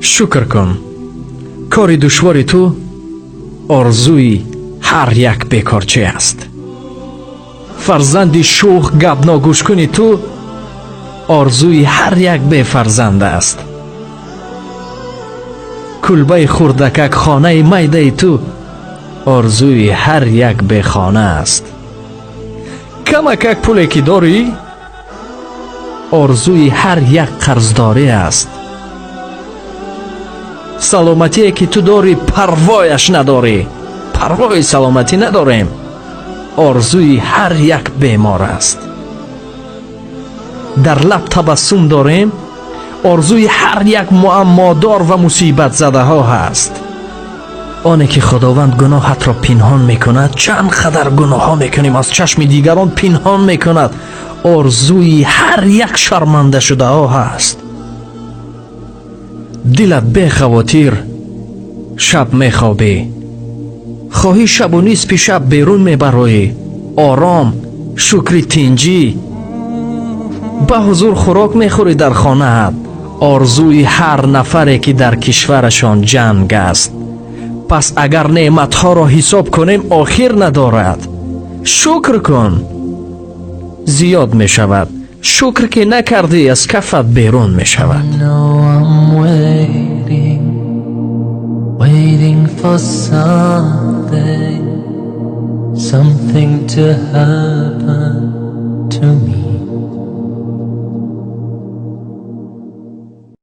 Шукр кун, кори душвори ту орзуи ҳар як бекорчӣ аст. Фарзанди шӯх гапногӯшкуни ту орзуи ҳар як бефарзанд аст. Кулбаи хурдакак, хонаи майдаи ту орзуи ҳар як бехона аст. Камакак пуле ки дорӣ, орзуи ҳар як қарздорӣ аст. Саломатие ки ту дорӣ, парвояш надорӣ, парвои саломатӣ надорем, орзуи ҳар як бемор аст. Дар лаб табассум дорем, орзуи ҳар як муаммодор ва мусибатзадаҳо ҳаст. Оне ки Худованд гуноҳатро пинҳон мекунад, чанд қадар гуноҳҳо мекунем, аз чашми дигарон пинҳон мекунад, орзуи ҳар як шармандашудаҳо ҳаст. Дилат бехавотир шаб мехобӣ, хоҳӣ шабу нисфи шаб берун мебароӣ, ором, шукри тинҷӣ, ба ҳузур хӯрок мехӯрӣ дар хонаат, орзуи ҳар нафаре ки дар кишварашон ҷанг аст. Пас агар неъматҳоро ҳисоб кунем, охир надорад. Шукр кун, зиёд мешавад. Шукр ки накардӣ, аз кафат берун мешавад. Know I'm waiting, waiting for something, something to happen to me.